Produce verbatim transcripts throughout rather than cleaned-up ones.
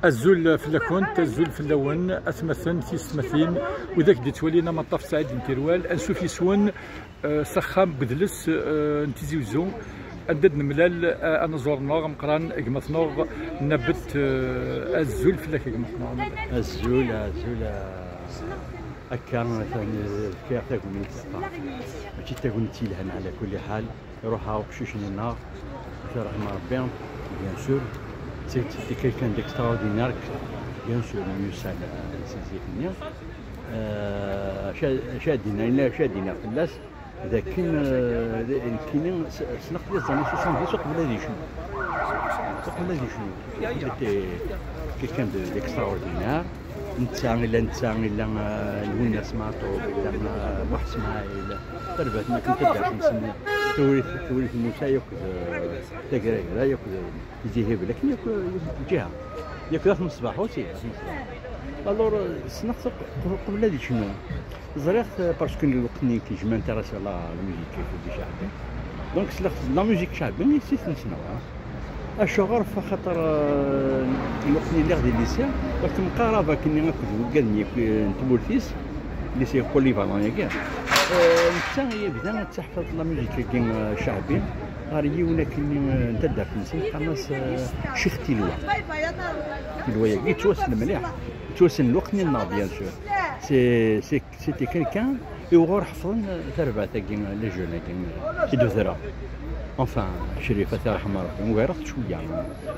Azul fell-akent, azul fell-awen, atmaten, tisetmatin, widak d-ittwalin amaṭṭaf Saɛid n Tirwal, ansuf yes-wen, eh, s axxam n wedles, eh, n Tizi Uzzu, anda d-nemlal, eh, anaẓur-nneɣ ameqqran, gma-tneɣ Nabet, eh, azul fell-ak a gma-tneɣ Nabet. Azul, azul, eh, akka, atan, eh, fkiɣ tagnit, mačči d tagnit yelhan ɛla kulli ḥal. Iruḥ-aɣ uqcic-nni-nneɣ, ad t-yerḥem Rebbi, bien sûr. C'est, c'était quelqu'un d'extraordinaire, bien sûr, myussan, euh, si zik-nni. Euh, acu, acu ad d-iniɣ, acu ad d-iniɣ fell-as, d akken, euh, d, nekkini s-, ssneɣ-t di les années soixante-dix uqbel ad yecnu. Uqbel ad yecnu. C'était quelqu'un de, d'extraordinaire. Netta, illa netta, illa, eh, Lwennas Meɛṭub, illa, eh, Muḥ Smaɛil, tarbaɛt n taddart-nsen, Tewrirt, Tewrirt n Musa, yakk d, eh, Tagragra, yakk d, eh, Tizi Hibel, akken yakk, eh, lǧiha. Yakk d At Mṣbaḥ aussi, At Mṣbaḥ. Alors, eh, ssneɣ-t qbel ad yecnu. Ẓriɣ-t, eh, parce que lweqt-nni que je m'intéresse à la musique, i d-iceɛben. Donc, ssneɣ-t la musique ceɛben, i s-tt-ssneɣ, ah. Acuɣer? Axaṭer, eh, lweqt-nni lliɣ di lycée, ɣef temqarab akkenni akked wigad-nni akk, eh, n tmurt-is, lycée polyvalent-agi. Eh, netta i yebdan ad teḥfeḍ la musique-agi, eh, ceɛbi, ɣer yiwen akkenni, eh, n taddart-nsen, qqaren-as, eh, Ccix Tilwa. Tilwa-agi yettwassen mliḥ, yettwassen lweqt-nni-nneɣ, bien sûr. C'est, c'est C'était quelqu'un i uɣur ḥefḍen tarbaɛt-agi, les jeunes-agi, i d-udreɣ. Enfin, Crif, ad t-yerḥem Rebbi, ugareɣ-t cwiya.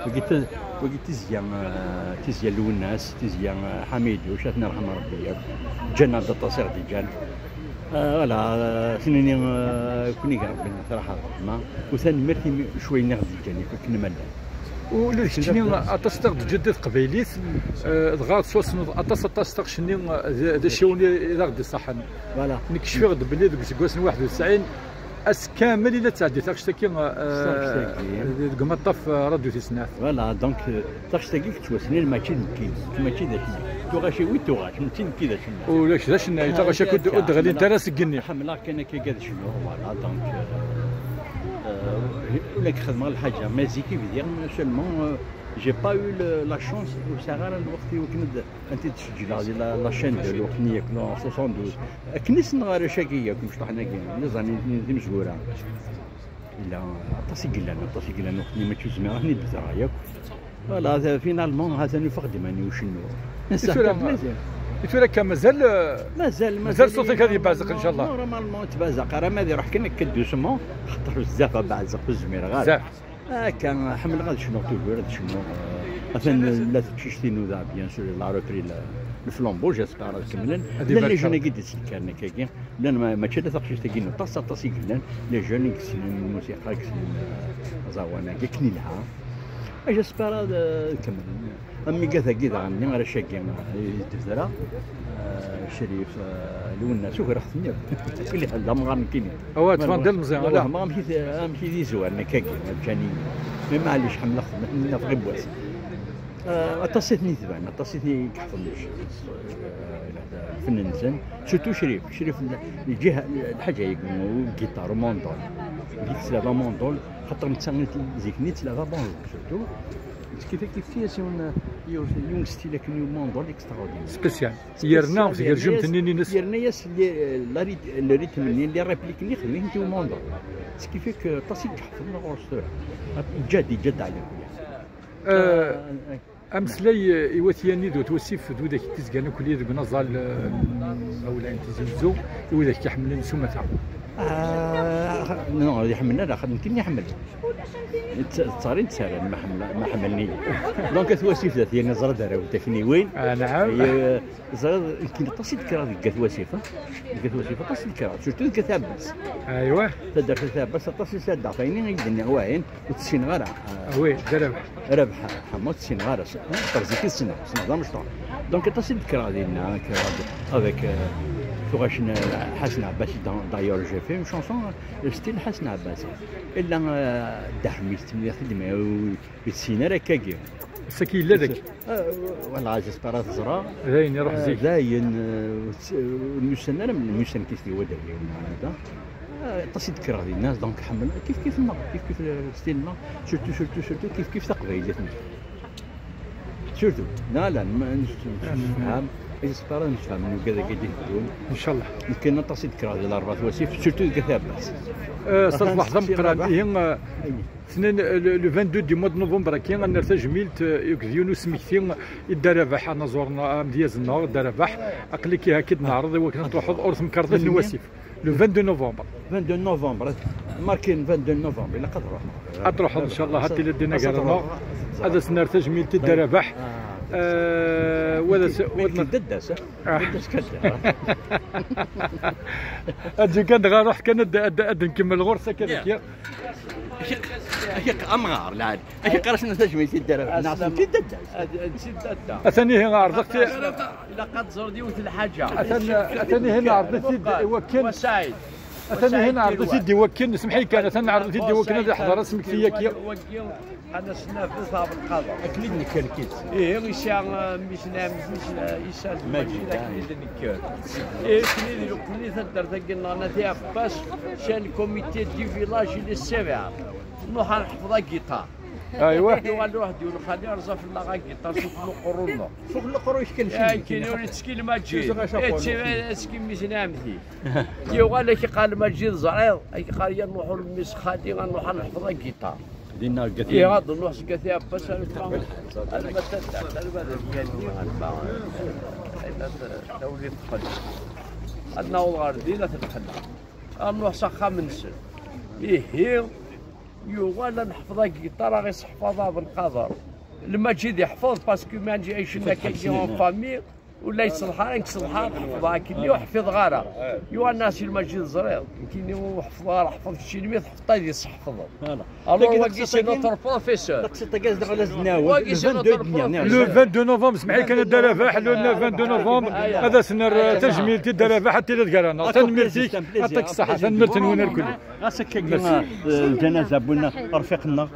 Wagi t-, wagi tizya, eh, tizya Lwennas, tizya, eh, Ḥamiduc, ad ten-yerḥem Rebbi yakk. Ǧǧan-aɣ-d aṭas i ɣ-d-iǧǧan. Eh, voilà, eh, ad s-nini, eh, kni gar Rebbi, ad t-yerḥem Rebbi, u tanemmirt imi cwiya i ɣ-d-iǧǧan, yakk akken ma llan. Ula d keččini, aṭas i ɣ-d-teǧǧiḍ di teqbaylit, eh, dɣa tettwassneḍ aṭas, aṭas taɣect-nni, eh, d, d aciwen i, i d aɣ-d-iṣaḥen. Voilà. Nekk cfiɣ-d belli deg useggas n waḥed u tesɛin, ass kamel i la tettɛeddi taɣect-agi, eh, taɣect-agi. Deg umaṭṭaf, eh, Radio Tis Snat. Voilà, donc, eh, taɣect-agi tettwassen, mačči d nekkini, mačči d acennay. Tuɣac-iw i d tuɣac, mačči d nekk i d acennay. Ulac d acennay, ah, taɣac-agi ur d-ɣlint ara seg igenni. Ḥemmleɣ kan akka ad cnuɣ, voilà, donc, euh, euh, ula k-xedmeɣ lḥaǧa, mais zik i bdiɣ, seulement, euh, j'ai pas eu le, la chance, ur sɛiɣ ara lweqt i wakken ad, ad t-id-sǧelleɣ di la, la chaîne de lweqt-nni yakk, en soixante-douze. Akken i ssneɣ arrac-agi yakk, imecṭuḥen-agi, les années timezwura. Yella aṭas i yellan, aṭas i yellan, lweqt-nni mačči ur zmireɣ ad ten-id-bedreɣ yakk. Voilà, finalement, ha-t-an ufiɣ-d iman-iw cennuɣ. I tura, i tura akka mazal, mazal, mazal ṣṣut-ik ad yebbeɛzeq, ncallah. Normalement, ur yettbeɛzaq ara, ma ad iruḥ kan akka doucement, xaṭer bezzaf abeɛzeq ur zmireɣ ara. Bezzaf. Akka, ḥemmleɣ ad cnuɣ toujours, ad cnuɣ, eh, atan la teqcict-inu da, bien sûr, elle a repris le, le flambeau, j'espère ad kemmlen. Llan les jeunes-agi d-iselkan akkagi. Llan ma-, mačči ala taqcict-agi-inu, aṭas, aṭas i yellan, les jeunes i yessnen lmusiqa, i yessnen, eh, aẓawan-agi, akken ilha. J'espère ad, eh, kemmlen. Am wigad-agi daɣen-nni, arrac-agi, eh, i d-tebdra, eh, Crif, eh, Lwennas, ugareɣ-ten yakk. Kulli ḥedd d amɣar nekkini. Awa, tban-d ilmeẓi, ala. Wehmeɣ amek i t-, amek i d-izwar nekkagi, ǧǧan-iyi. Mais maɛlic, ḥemmleɣ-ten, naf ɣib wass. Eh, aṭas i ten-itban, aṭas i ten-iḥeḍmen, eh, lfen-nsen. Surtout Crif, Crif, lǧiha, lḥaǧa-agi, ugiṭar, umandol. Zik tlaba amandol, xaṭer netta zik-nni tlaba banjo, surtout. Kif, kif, kif, yiwen, yiwen, yiwen stil akken i umandol extraordinaire. Spécial. Yerna ɣef tgerjumt-nni-ines. Yerna-yas le, la rit-, le rythme-nni, les répliques-nni xedmen-t i umandol. Skifi-k aṭas i iḥefḍen ɣur-s tura. Ǧǧa-d, ǧǧa-d ɛla kulli. Eh, ameslay, eh, i wat Yanni d wat Wasif, d widak i d-izgan akk deg unaẓal, eh, awlay n Tizi Uzzu, i widak i iḥemmlen s umata. Ah, non, ur iḥemmel ara, nekkini iḥemmel. Tt-, ttarin ttarran, ma ḥemmel-, ma ḥemmlen-iyi. Donc, at Wasif d at Yanni ẓra d arraw n takniwin. Ah, naɛam. Eh, ẓriɣ, nekkini aṭas i d-kkreɣ deg at Wasif, ah. Deg at Wasif aṭas i d-kkreɣ, surtout deg at Ɛebbas. Aywa. Taddart at Ɛebbas aṭas i sɛeddaɣ, fayni i d-nniɣ wahin. Ur tt-ssineɣ ara. Ah oui, d Rabeḥ. Rabeḥ Ḥama ur tt-ssineɣ ara. Xaṭer zik i tt-ssneɣ, ssneɣ d amecṭuḥ. Donc, aṭas i d-kkreɣ dinna, kkreɣ avec, euh, tuɣac n, euh, Ḥasen Ɛebbasi, dans, d'ailleurs, j'ai fait une chanson, euh, style Ḥasen Ɛebbasi. Illa, euh, Dda Ḥemmi, tettemliɣ-t-id, mais, euh, ur yessin ara akkagi. Saki yella daki. Ah, voilà, j'espère ad teẓra. Dayen, iruḥ zik. Ah, dayen, euh, ur tt-, ur myussan ara, myussan kif di wadal, da. Ah, aṭas i d-kkreɣ dinna, donc ḥemmel, kif kif neɣ, kif kif, euh, style neɣ, surtout, surtout, surtout, kif kif taqbaylit neɣ. Surtout, la, la, ma, nessefham, j'espère ad nefhem, nugad-agi d-iteddun. Inchallah. Nekkin aṭas i d-kkreɣ di Larebɛa n Wasif, surtout deg At Ɛebbas. Eh, s lferḥ d ameqqran. Ihi, eh, tnin, eh, le, le vingt-deux du mois de novembre-agi, ad nerr tajmilt, eh, akked yiwen usmekti i Dda Rabaḥ, anaẓur n, amedyaz-nneɣ, Dda Rabaḥ. Aql-ik ihi akka i d-neɛreḍ i wakken ad truḥeḍ ɣer temkarḍit n Wasif. Le vingt-deux novembre. Vingt-deux novembre. Marqué vingt-deux novembre. Ilaq ad ruḥeɣ. Ad truḥeḍ, inchallah, ad tiliḍ din gar-aneɣ. Ad as-nerr tajmilt i Dda Rabaḥ. Eh, wa d as-, wa d-, dadda-s, eh? Ah. Dadda-s kan. Aǧi kan dɣa ruḥ kan ad, ad, ad nkemmel ɣur-s akka. Amɣar, lɛali. Acu qqar-asen tajmilt i Dda Rabaḥ? Neɣ d dadda-s? Atan ihi ɛerḍeɣ-t. Ilaq ad tẓreḍ yiwet n lḥaǧa. Atan, atan ihi neɛreḍ-it-id i wakken. Atan ihi neɛreḍ-it-id i wakken, semḥ-iyi kan, atan neɛreḍ-it-id i wakken ad iḥḍer asmekti-agi. Wagi, ad as-naf At Ɛebdelqader. Akken i d-nekker nekkis. Ihi, yesɛa, eh, mmi-s n ɛemmi-s, eh, yesɛa Maǧid, akken i d-nekker. Ihi, akken i d nekkni taddart-agi-nneɣ n At Ɛebbas, c'est un comité du village, il est sévère. Nruḥ ad neḥfeḍ agiṭar. Aywa. Yuɣal waḥed yiwen xali, rẓa fell-aɣ agiṭar s uqerru-nneɣ. Suq leqru-k kan. Ay, kini ur yettkel Maǧid. Suq acapu. Eh, tsi-, eh, tski mmi-s n ɛemti. Yuɣal ak-iqal Maǧid, ẓriɣ, ak-iqal ya nruḥ ur mmi-s xali, ad nruḥ ad neḥfeḍ agiṭar. Dinna At Ɛebbas. Ihi ad nruḥ seg At Ɛebbas, ar tura, alma taddart, alma d At Yanni, alma, eh, alma t-, tawli teqqel. Ad naweḍ ɣer din, ad t-nqenneɛ. Ad nruḥ s axxam-nsen. Ihi, yuɣal ad neḥfeḍ agiṭar, ad ɣ-iseḥfaḍ Ɛebdelqader. Lmaǧid iḥfeḍ, parce que Maǧid icna kagi en famille, ur la yeṣleḥ ara, nekk ṣelḥeɣ ad ḥefḍeɣ akkenni, ur ḥfiḍeɣ ara. Yuɣal-as i Lmaǧid, ẓriɣ, nekkini ur ḥeffḍeɣ ara, ḥfeḍ keččini, mi tḥeffḍeḍ ad iseḥfeḍ. Alors, wagi c'est notre professeur. Wagi c'est notre professeur. Le vingt-deux novembre, semḥ-iyi kan a Dda Rabaḥ, le vingt-deux novembre, ad as-nerr tajmilt i Dda Rabaḥ, ad tiliḍ gar-aneɣ. Tanemmirt-ik, aṭak ṣṣeḥḥa, tanemmirt-nwen irkelli. Ɣas akka, eh, lǧanaza n win rfiq-nneɣ.